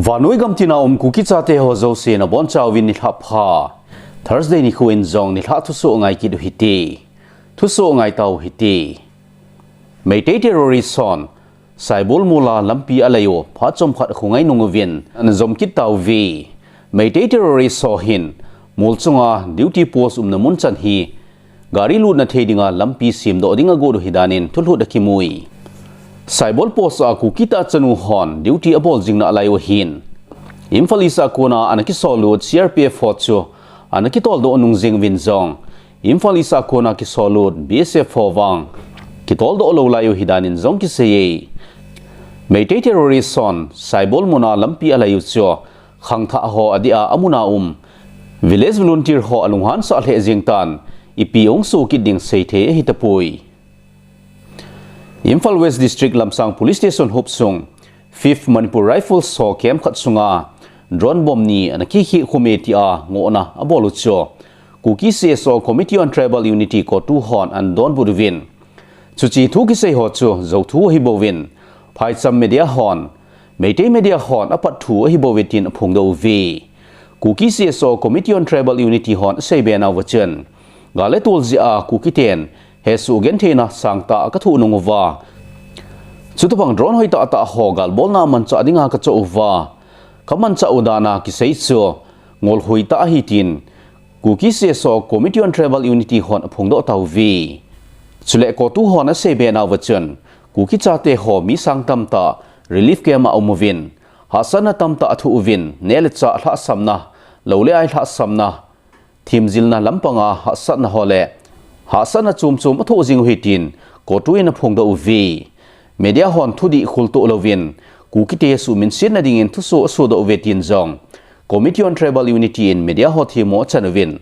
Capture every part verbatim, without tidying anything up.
Vannoi gamtina um Kuki chate ho jouse nabonchauvin nilhah pha. Thursday nikho in jong nilhah thusoh ngai kit u hite. Thusoh ngai tau hite. Meitei terrorist hon Saibol mola lampi alai u phat chomkhat khongai nung uvin ana jom kit tauve. Meitei terrorist ho hin mol chunga duty post umna mun chan hi gari lutna thei dinga lampi semdoh ding agot u hidan in thulhut akimui. Saibol post a Kuki tah chanu hon duty abol jing nalai u hin Imphal East a kona ana kisol lut C R P F ho chu ana kitoldoh nung jing uvin jong Imphal East a kona kisol lut B S F ho vang kitoldoh lou lai u hidan in jong kiseiye. Meitei terrorist hon Saibol muna lampi alai u chu khangthah ho adia amuna um village volunteer ho alunghan sah lheh jeng tan ipi hung soh kit ding seithei ahitapoi. Imphal West District Lamsang Police Station hopsung Fifth Manipur Rifles ho camp khat sunga drone bomb ni ana kikheh khum e tia ngohna abol u chu Kuki C S O Committee on Tribal Unity, CoTU hon ana donbut uvin. Chuche thu kisei ho chu jouthu ahibouvin, phaicham media hon, Meitei media hon apat thu ahibouve tin aphongdoh uve. Kuki C S O Committee on Tribal Unity hon aseibe nauva chun, gal le tol jeh a Kuki ten hesoh gentheina sangtah kathoh nung uva, chutobang drone hoitah tah ho galbolna manchah dinga kachoh uva, kamanchah u dan a kisei chu ngol hoitah ahi tin Kuki C S O Committee on Tribal Unity hon aphongdoh tauve. Chule CoTU hon aseibe nauva chun, Kuki chate ho mi sang tamtah relief camp a aum uvin, hahsatna tamtah athoh uvin, neh le chah lhahsamna, lou le ai lhahsamna, themjilna lampanga hahsatna ho le hahsatna chomchom athoh jing u ahi tin CoTU in aphongdoh uve. Media hon thudih kholtoh louvin, Kukite suhminsetna dingin thusoh asodoh uve tin jong Committee on Tribal Unity in media ho themmo achan uvin,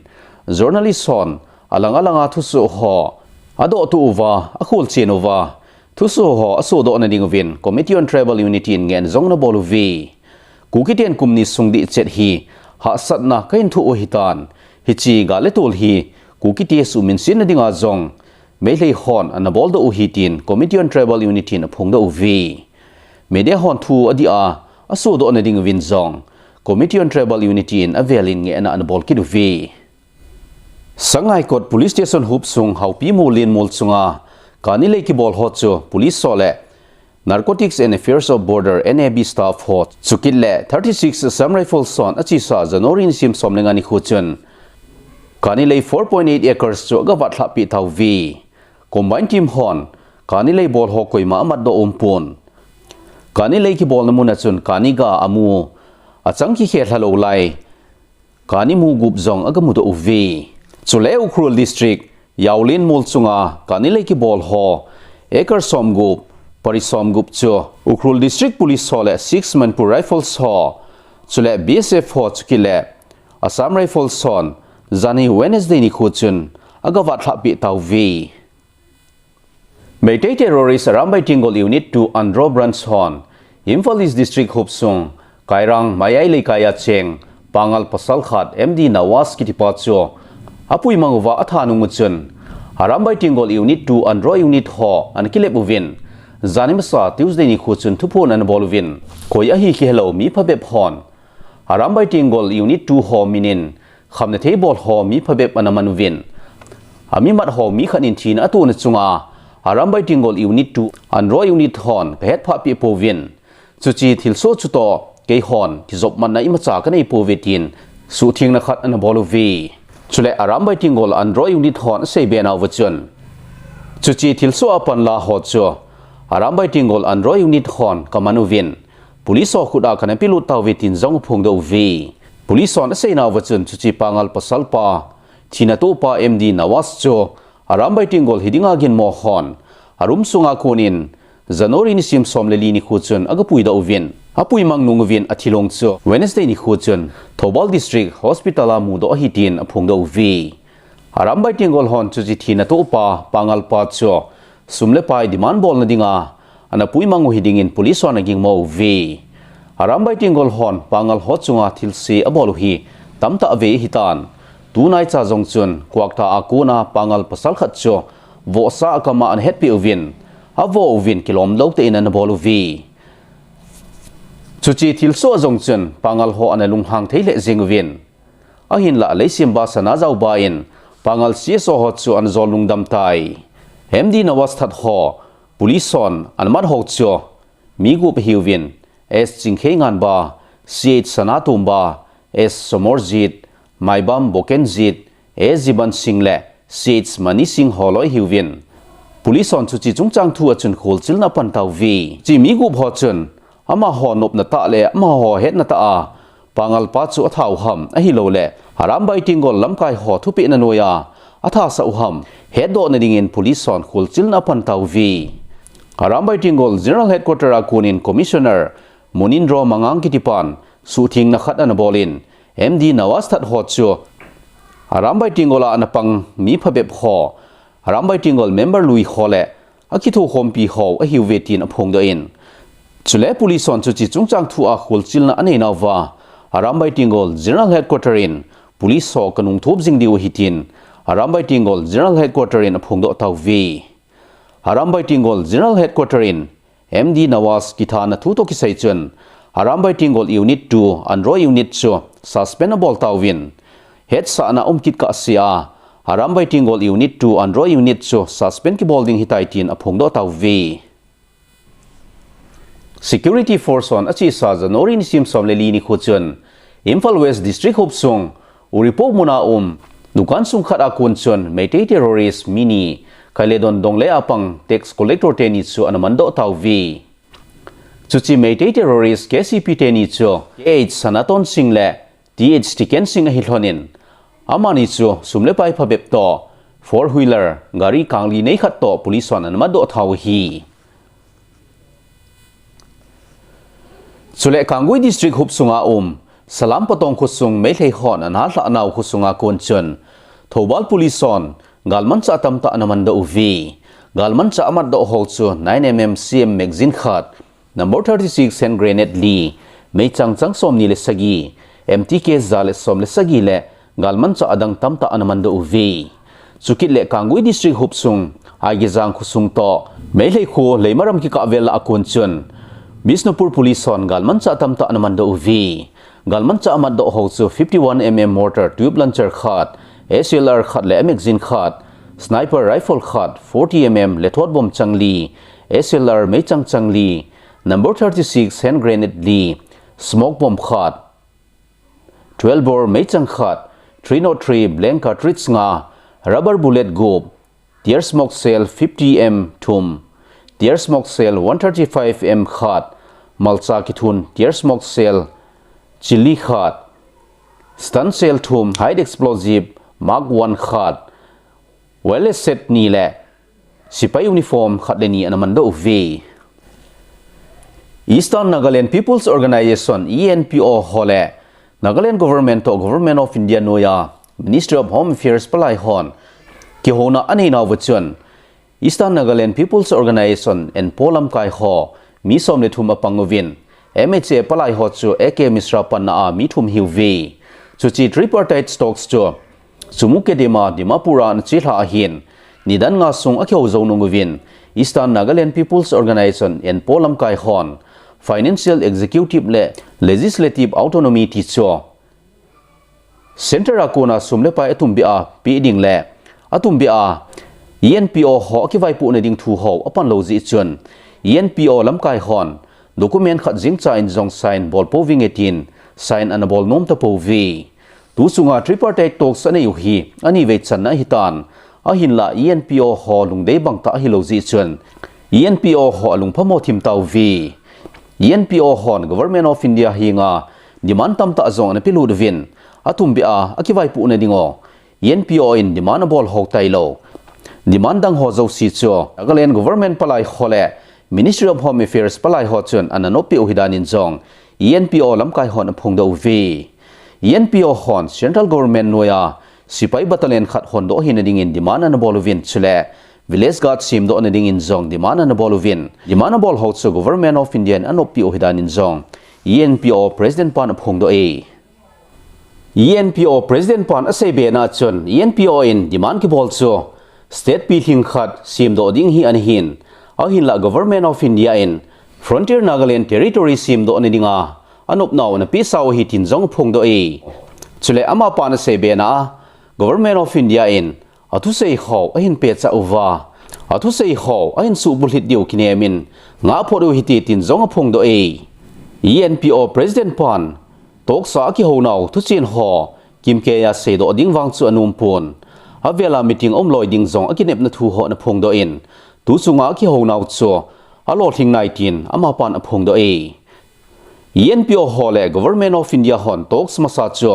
journalist hon alang alanga thusoh ho adohtoh uva, akholchen uva, thusoh ho asodohna ding uvin Committee on Tribal Unity in ngehna jong anabol uve. Kukiten kum ni sung dihchet hi hahsatna kahin thoh u ahitan, hiche gal le tol hi Kukite suhminsetna dinga jong Meitei hon anaboldoh u ahi tin Committee on Tribal Unity in aphongdoh uve. Media hon thu adih a asodohna ding uvin jong Committee on Tribal Unity in avel in ngehna anabol kit uve. Sangaikot Police Station hopsung Haopi mol lenmol chunga kani lei kibol ho chu police ho le Narcotics and Affairs of Border, N A B staff ho chukit le thirty-six Assam Rifles hon achesa January nisim som le nga nikho chun kani lei four point eight acres chu agavatlhah peh tauve. Combined team hon kani lei bol ho koima amatdoh umpon, kani lei kibolna mun a chun kani ga amu achang kikhelha lou lai kani mu gup jong agamudoh uve. Chule Ukhrul District, Yaolin mol chunga kani lei kibol ho acre som gup, pari som gup chu Ukhrul District Police ho le six Manipur Rifles ho, chule B S F ho chukit le Assam Rifles hon janhi Wednesday nikho chun agavatlhah peh tauve. Meitei terrorist Arambai Tenggol Unit two Andro Branch hon Imphal East District hopsung Kairang Mayai Leikai a cheng Pangal pasal khat M D Nawaz kitipa chu apuimang uva atha nung u chun Arambai Tenggol Unit two Andro Unit ho anakilep uvin, janhi masa Tuesday nikho chun thuphon anabol uvin, koi ahi kihelou mi phabep hon Arambai Tenggol Unit two ho minin khamna thei bol ho mi phabep anaman uvin, amimat ho mi khat in thina atohna chunga Arambai Tenggol Unit two Andro Unit hon kahetphah peh pouvin, chuche thilsoh chutoh keihon kijopmatna imacha kanei pouve tin suhthengna khat anabol uve. Chule Arambai Tenggol Andro Unit hon aseibe nauva chun, chuche thilsoh a panla ho chu Arambai Tenggol Andro Unit hon kaman uvin, police ho khut a kana pelut tauve tin jong aphongdoh uve. Police hon aseinauva chun chuche Pangal pasal pa thina tohpa M D Nawaz chu Arambai Tenggol hidinga ginmo hon aroom sunga konin January nisim som le li nikho chun agapuidoh uvin, apuimang nung uvin athilong chu Wednesday nikho chun Thoubal District Hospital a mudoh ahi tin aphongdoh uve. Arambai Tenggol hon chuche thina tohpa Pangal pa chu sum le pai demand bolna dinga anapuimang u hidingin police hon agingmo uve. Arambai Tenggol hon Pangal ho chunga thilse abol u hi tamtah vei ahitan, tunaicha jong chun Kwakta a kona Pangal pasal khat chu vohsa akam a anahetpeh uvin, avoh uvin kilomlou tah in anabol uve. Chuche thilsoh jong chun Pangal ho ana lunghang thei lheh jeng uvin. Ahinlah Leisemba Sanajaoba in Pangal C S O ho chu ana jol lungdam tai. M D Nawaz that ho police hon ana mat ho chu mi gup ahiuvin, S Chingkheinganba, C H Sanatomba, S Somorjit, Maibam Bokenjit, S Jiban Singh le C H Mani Singh holoi ahiuvin. Police hon chuche chungchang thu a chun kholchilna apan tauve. Chuche mi gup ho chun amaho nopna tah le amaho hetna tah a Pangal pa chu atha u ham, ahilouleh Arambai Tenggol lamkai ho thupehna noiya atha sah u ham hetdohna dingin police hon kholchilna apan tauve. Arambai Tenggol General Headquarter a konin Commissioner Munindro Mangang kitipan suhthengna khat ana bolin, M D Nawaz that ho chu Arambai Tenggol a ana pang mi phabep ho, Arambai Tenggol member lui ho le akithokhompi ho ahiuve tin aphongdoh in. Chule police hon chuche chungchang thu a kholchilna aneinauva, Arambai Tenggol General Headquarter in police ho kanungthop jing diu ahi tin Arambai Tenggol General Headquarter in aphongdoh tauve. Arambai Tenggol General Headquarter in M D Nawaz kithana thu toh kisai chun, Arambai Tenggol Unit two Andro Unit chu suspend abol tauvin, hetsahna um kit kahsea Arambai Tenggol Unit two Andro Unit chu suspend kibol ding ahitai tin aphongdoh tauve. Security Force hon achesa January nisim som le li nikho chun Imphal West District hopsung Uripok muna um dukan sung khat a kon chun Meitei terrorist mi ni Khailedon Dongle a pang tax collector teni chu ana mandoh tauve. Chuche Meitei terrorist K C P teni chu K H Sanaton Singh le T H Tiken Singh ahi lhonin, amani chu sum le pai phabep toh four wheeler gari kangli nei khat toh police hon ana mandoh tau ahi. Chule Kangpokpi District hopsunga um Salam Patong khosung Meitei hon ana lhahnau khosunga kon chun Thoubal Police hon galmanchah tamtah ana mandoh uve. Galmanchah amatdoh ho chu nine M M C M magazine khat, number thirty-six hand grenade li, meichang chang somni le sagi, M T K ja le som le sagi le galmanchah adang tamtah ana mandoh uve. Chukit le Kangpokpi District hopsung Aigejang khosung toh Meitei kho Leimaram kikah vel a kon chun Bishnupur Police hon galmanchah tamtah ana mandoh uve. Galmanchah amatdoh ho chu fifty-one M M mortar tube launcher khat, S L R khat le magazine khat, sniper rifle khat, forty M M lethot bomb chang li, S L R meichang chang li, number thirty-six hand grenade li, smoke bomb khat, twelve bore meichang khat, three nought three blank cartridge nga, rubber bullet gup, tear smoke shell fifty M thum, tear smoke shell one thirty-five M khat, malcha kithun tear smoke shell chili khat, stun shell thum, hide explosive Mark one khat, wireless set ni le sepai uniform khat le ni ana mandoh uve. Eastern Nagaland People's Organisation, E N P O ho le Nagaland Government toh Government of India noiya Ministry of Home Affairs palai hon kihouna aneinauva chun Eastern Nagaland People's Organisation, ENPO lamkai ho mi som le thum apang uvin, M H A palai ho chu A K Mishra panna a mi thum ahiuve. Chuche tripartite talks chu Chumukedima, Dimapur a ana chelha ahin, nidan nga sung akihou jou nung uvin, Eastern Nagaland People's Organisation, ENPO lamkai hon financial, executive le legislative autonomy ti chu Centre a kona sum le pai atumbeh a peh ding le atumbeh a E N P O ho akivaipohna ding thu ho apan lou jeh chun E N P O lamkai hon document khat jengcha in jong sign bol pouvinge tin sign ana bol nom tapouve. Tu chunga tripartite talks anei u hi anivei channa ahitan, ahinlah E N P O ho lungdei bangtah ahilou jeh chun E N P O ho alungphamo thim tauve. E N P O hon Government of India henga demand tamtah jong ana pelut uvin, atumbeh a akivaipohna ding u E N P O in demand abol hou tailou. Demand dang ho jouse chu Nagaland Government palai ho le Ministry of Home Affairs palai ho chun ana noppeh u ahidan in jong E N P O lamkai hon aphongdoh uve. E N P O hon Central Government noiya sepai battalion khat hondoh hina dingin demand ana bol uvin, chule Village Guard semdohna dingin jong demand ana bol uvin, demand abol ho chu Government of India in anoppeh u ahidan in jong E N P O President pan aphongdoh e. E N P O President pan aseibe na chun E N P O in demand kibol chu state pilhing khat semdoh ding hi ana hin, ahinlah Government of India in Frontier Nagaland Territory semdohna dinga anopnau ana pehsau ahi tin jong aphongdoh e. Chule amapan asei bena a, Government of India in athusei ho ahin pehcha uva, athusei ho ahin suhbulhit diu kinem in ngah phot u hite tin jong aphongdoh e. E N P O President pan talks a akihounau thuchen ho kimkeiya seidoh ding vang chu anompon, avela meeting aumloi ding jong akinepna thu ho ana phongdoh in, tuchunga akihounau chu alolhing nai tin amapan aphongdoh e. E N P O ho le Government of India hon talks masa chu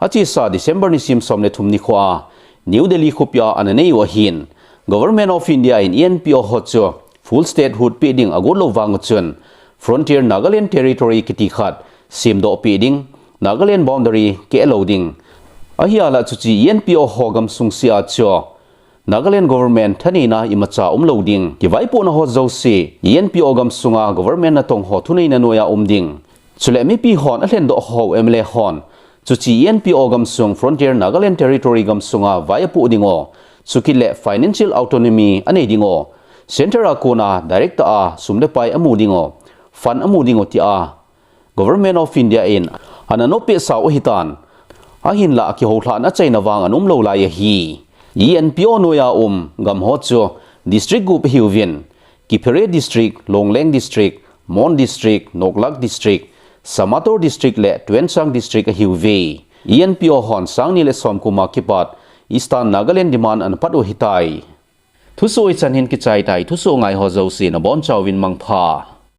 achesa December nisim som le thum nikhoa New Delhi khopia ana nei u ahin, Government of India in E N P O ho chu full statehood peh ding agot lou vang uchun, Frontier Nagaland Territory kiti khat semdoh peh ding, Nagaland boundary keh lou ding, ahia la chuche E N P O ho gamsung sea chu Nagaland government thaneina imacha umlou ding, kivaipohna ho jouse E N P O gamsunga government natong ho thuneina noiya um ding. Chule mipi hon alhendoh ho M L A hon chuche E N P O gamsung Frontier Nagaland Territory gamsunga vai apoh ding u, chukit le financial autonomy anei ding u, Centre a kona direct a sum le pai amu ding u, fund amu ding u tia Government of India in ana noppeh sau ahitan. Ahinla kihoulhahna achaina vang ana umlou lai ahi. E N P O noiya um gam ho chu district gup ahiuvin, Kiphire District, Longleng District, Mon District, Noklak District, Shamator District le Tuensang District ahiuve. E N P O hon sang ni le som kum a kipat Eastern Nagaland demand ana pat u ahitai. Thusoh hichan hin kichai tai, thusoh ngai ho jouse nabonchauvin mangpha.